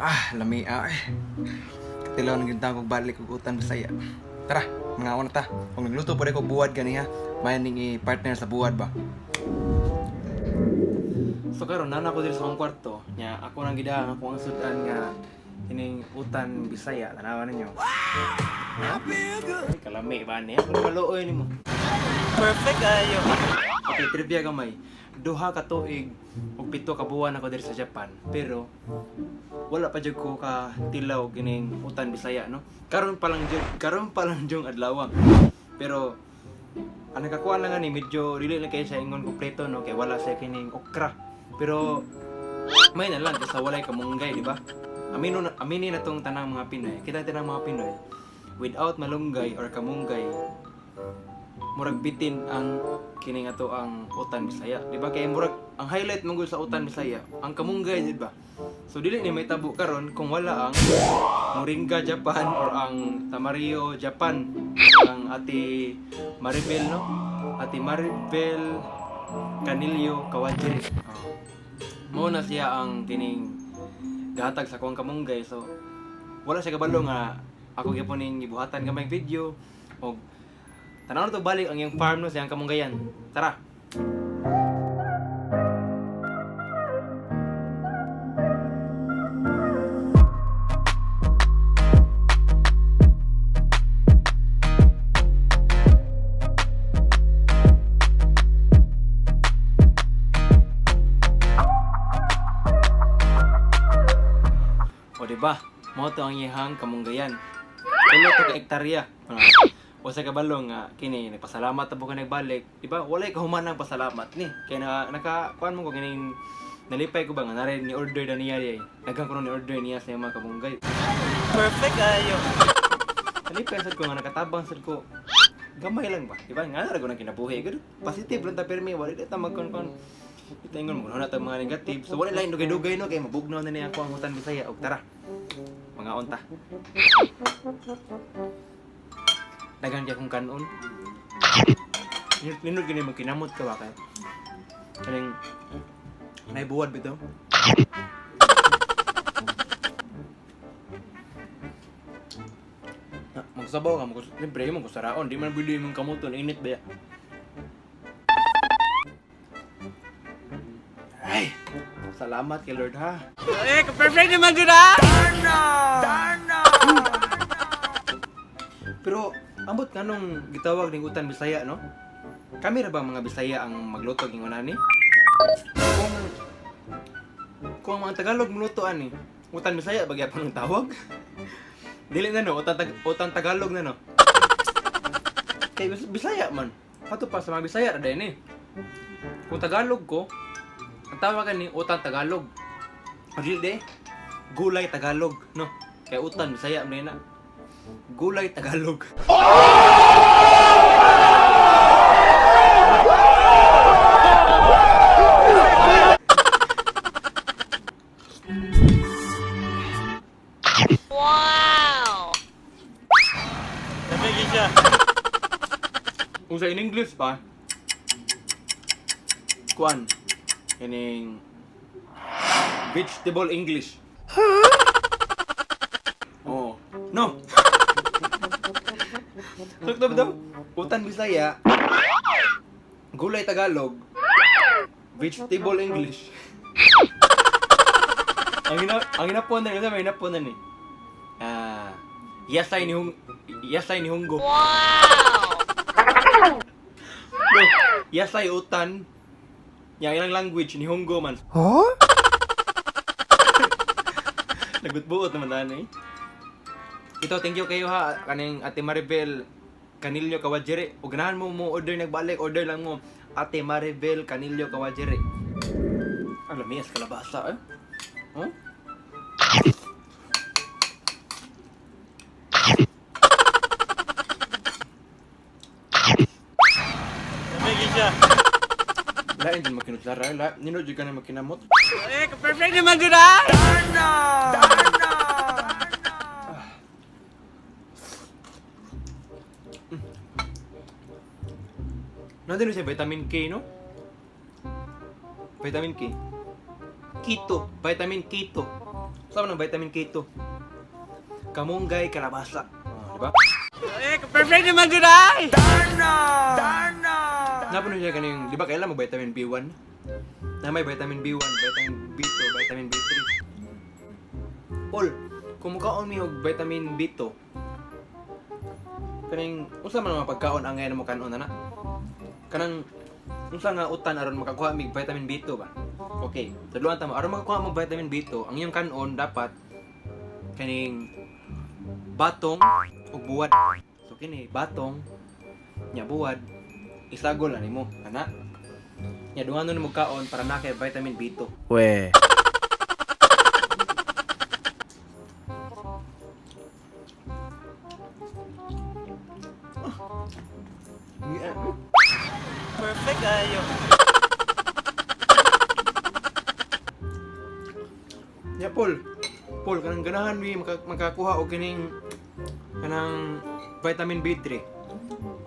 Ah, lami ah. Katilaw na gyud kog balik og utan Bisaya. Tara, mga na ta. Kung nagluto pud ko buwad ganiha, may ning i-partner sa buwad ba. So karon nana ko diri sa akong kwarto, nya ako nang gidaan ako ang sudan nga kining utan Bisaya, tanawa ninyo. Wow! Ay, kalami ba niya? Ano maluoy nimo? Perfect ayo. Okay, trivia gamay. Duha ka tuig ug 7 ka buwan ako diri sa Japan, pero wala pa jud ko ka tilaw kining utan Bisaya, no? Karon pa lang jud, karon pa lang jung adlaw. Pero ang nakakuha lang ani medyo dili lang kay siya ingon kompleto, no, kay wala siya kining okra. Pero may na lang kasi walay kamunggay, di ba? Amino aminin na tong tanang mga Pinoy. Kita tanang mga Pinoy without malunggay or kamunggay, murag bitin ang kining ato ang utan Bisaya, di ba? Kay murag ang highlight mong sa utan Bisaya ang kamunggay, di ba? So dili ni may tabo karon kung wala ang Moringa Japan or ang Tamarillo Japan, ang Ate Maribel, no? Ate Maribel Canillo Kawajiri. Oh. Mao na siya ang kining gahatag sa akong kamunggay. So wala siya kabalo nga ako gyapon ning gibuhatan gamay video og tanaw na to balik ang iyang farm, no, siyang kamunggayan. Tara. O diba? Mao to ang iyang kamunggayan. Tulo to ka hektarya. O sa kabalo nga kini nagpasalamat ta ka nagbalik, di ba? Walay kahuman ang pasalamat ni. Kay na naka kuan mo ko kining nalipay ko ba nga nare ni order na niya ay. Daghan ko ni order niya sa mga kamunggay. Perfect ayo. Nalipay sad ko nga nakatabang sad ko. Gamay lang ba? Di ba? Nga ra ko nang kinabuhi gud. Positive lang ta pirmi, wala ta magkon-kon. Itingon mo na ta mga negative. So wala lain dugay-dugay, no, kay mabugnaw na niya ako ang utan Bisaya. Og tara. Mga onta. Dagan kay akong kanon. Nindot gini magkinamot ka ba kay? Kaning naibuwad bitaw. Magsabaw ka, siyempre imong kusaraon, di man pwede imong kamuton, init ba ya? Ay, salamat kay Lord ha. Eh, perfect naman jud ah. Darna! Pero ambot nganong gitawag ning utan Bisaya, no? Kami ra ba mga Bisaya ang magluto ingon ani? Kung ang mga Tagalog muluto ani, utan Bisaya ba gyapon ang tawag? Dili na, no, utan Tagalog na, no. Kay Bisaya man. Pato pa sa mga Bisaya ra din eh. Kung Tagalog ko, ang tawag ani utan Tagalog. Dili de, gulay Tagalog, no? Kay utan Bisaya man na. Gulay Tagalog. Wow! Lamig siya. Kung sa in English pa, kuan, kining vegetable English. Huh? Oh, no. Sakto ba daw? Utan Bisaya, gulay Tagalog, vegetable English. Ang hinapon na ni, may hinapon na ni. Ah, yasay ni Hung, yasay ni Hunggo. Wow! No, yasay utan. Yang ilang language ni Hunggo man. Huh? Nagutbuot naman tayo eh. Ito, thank you kayo ha, kaning Ate Maribel Canillo Kawajiri. O ganahan mo mo order nagbalik, order lang mo Ate Maribel Canillo Kawajiri. Ang lamias kalabasa eh. Huh? Lamig siya. Lain din makinutsara, lain. Nino jud ka na makinamot. Eh, perfect naman jud ah. Darna! Darna! Nandun siya vitamin K, no? Vitamin K. Keto. Vitamin Keto. Sa man ang vitamin K2? Kamunggay kalabasa. Oh, di ba? Eh, perfect naman dun ay! Darna! Darna! Napuno siya kaning, di ba kailan mo vitamin B1? Na may vitamin B1, vitamin B2, vitamin B3. Paul, kung mukaon mi og vitamin B2, kaning unsa man ang mga pagkaon ang ngayon mo kanon ana? Kanang unsa nga utan aron makakuha mig vitamin B2 ba? Okay, tudloan ta mo aron makakuha mo vitamin B2, ang iyong kanon dapat kaning batong ug buwad. So kini batong nya buwad isagol na nimo ana. Nya dunganon nimo kaon para na kay vitamin B2. We. Perfect ayo. Ya Paul. Paul kanang ganahan mi makakuha og kining kanang vitamin B3.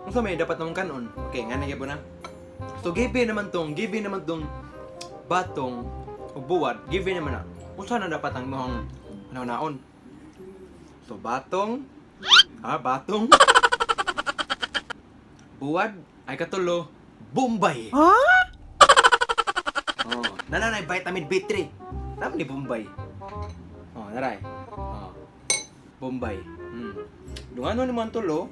Unsa may dapat namong kanon? Okay, nga na gyud na. So given naman tong batong ug buwad, given naman na. Unsa na dapat ang imong naon? So batong, batong. Buwad ay katulo, Bombay. Huh? Oh, nananay vitamin B3. Tama ni Bombay. Oh, naray. Oh. Bombay. Dungano ni man tulo.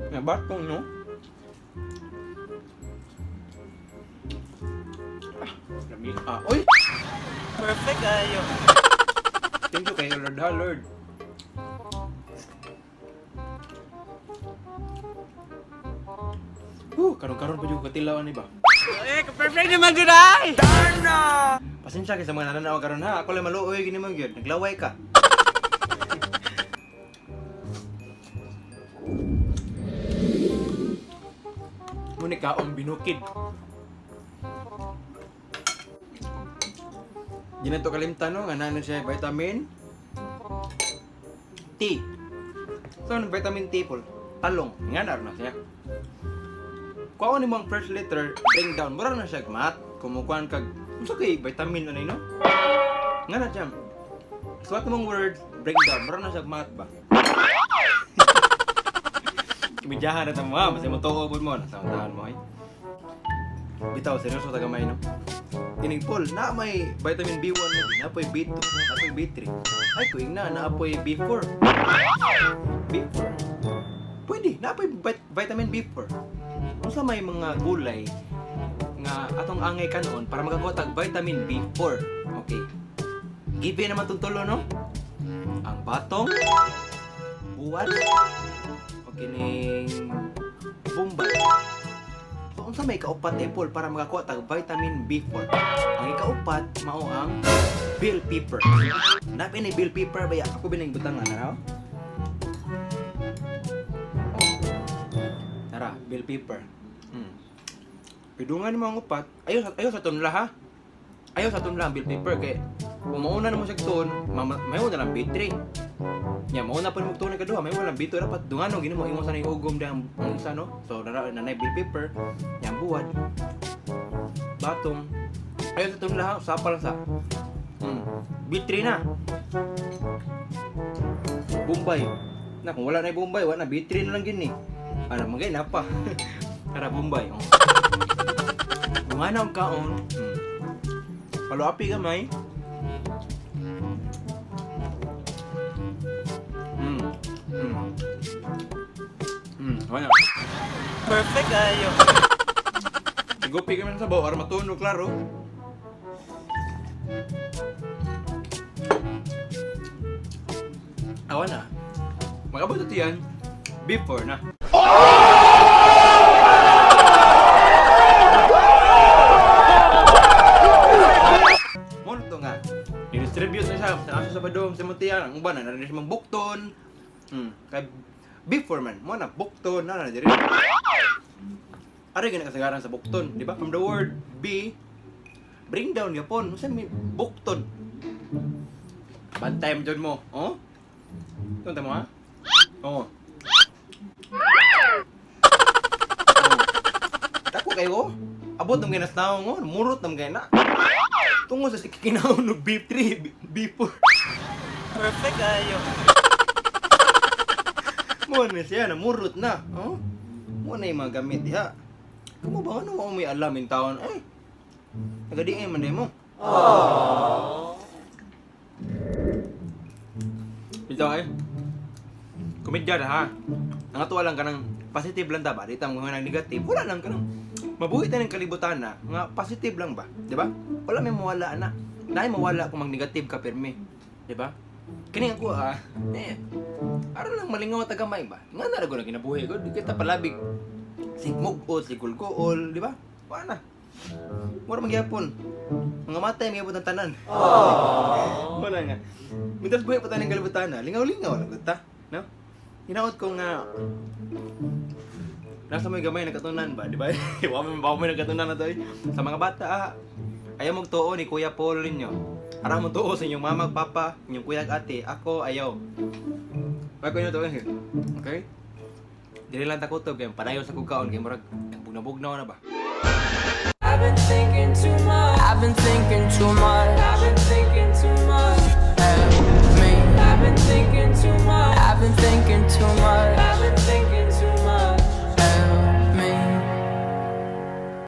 Nga batong no. Lami. Oy. Perfect ayo. Thank you kay Lord ha, Lord. Karon-karon pa jud katilaw ani ba? Eh, perfect naman dun ay! Darna! Pasensya kay sa mga nananaw karon ha. Ako lang maluoy gini man gyud. Naglaway ka. Muni kaong binukid. Di na to kalimtan no, nga naa na siya vitamin T. So, anong vitamin T, Paul? Talong. Nga na na siya. Kuha ni mo ang first letter, bring down. Mura na siya mat. Kumukuhan kag, unsa kay vitamin ano no? Nga na siya. Suwat mong words, bring down. Mura na siya mat ba? Kimidyahan na tamo ha. Masaya mo tuo mo. Nasa tahan mo ay. Bitaw, seryoso ta gamay no? Kining Paul, na may vitamin B1 na din, naapoy B2, naapoy B3. Ay, kuing na, naapoy B4. B4. Pwede, naapoy vitamin B4. Unsa may mga gulay nga atong angay kanon para makakuha tag vitamin B4. Okay. Given naman tong tulo, no? Ang batong, buwad, o kining Bombay. So, unsa may ikaupat apple para makakuha tag vitamin B4? Ang ikaupat mao ang bell pepper. Napin ni bell pepper ba ya? Ako bining butang nga naraw. Oh. Tara, bell pepper. Pidungan mo ang upat. Ayaw sa tunla ha. Ayaw sa tunla ang bell pepper kay kung mauna na mo siya tuon, mayo na lang B3. Nya mauna pa mo tuon kaduha, mayo lang B2 dapat dungano gini mo imo sa ning ugom dang ang isa no. So nara nanay bell pepper, nya buwad. Batong. Ayaw sa tunla ha, usapa lang sa. B3 na. Bombay. Na kung wala na Bombay, wala na B3 na lang gini. Ara magay na pa. Ara Bombay. Oh. Dungano ang kaon. Paluapi gamay. Wala. Perfect ayo. Igupi kami sa sabaw para matunog klaro. Awa na. Magabot ito yan. Before na. Mono to nga. I-distribute na siya sa aso sa badong sa Montian. Ang uban na narinig siya mang bukton. Kay before man, mo na bukton na na diri. Ari gani kasagaran sa bukton, di ba? From the word B, bring down yapon. Unsa may bukton? Bantay mo jud mo, oh? Tunta mo ha? Oh. Dako kayo. Abot ng ginas naong, oh. Murot ng gina. Tungo sa kikinaon og B3, B4. Perfect ayo. Mo na siya, namurot na. Oh? Mo na yung mga gamit diha. Kamo ba, ano mo may alam in taon? Ay, nagadiin man mo. Bitaw ay. Komedya na ha. Ang ato lang kanang positive lang ta ba? Di ta mo nang negative. Wala lang kanang mabuhi ta ng kalibutan na nga positive lang ba, di ba? Wala may mawala na. Naay mawala kung mag-negative ka pirmi, di ba? Kini ako ah, eh, aron lang malingaw ta gamay ba? Nga na ra na kinabuhi ko, di kita palabig. Sigmug-ol, sigulgool, di ba? Wala na. Mura magyapon. Mga matay magyapon ang tanan. Wala nga. Mientras buhay pa tayo ng kalibutan na, lingaw-lingaw lang gud ta, no? Hinaot ko nga nasa may gamay nagkatunan ba, di ba? Wa may ba may nagkatunan na to eh. Sa mga bata, ah, ayaw mong tuo ni Kuya Paul ninyo. Ara mo tuo sa inyong mama, papa, inyong kuya ag ate. Ako ayaw. Wag ko nyo to eh. Okay? Dili lang takutob kay padayon sa kukaon kay murag nagbugnaw na ba. I've been thinking too much. I've been thinking too much.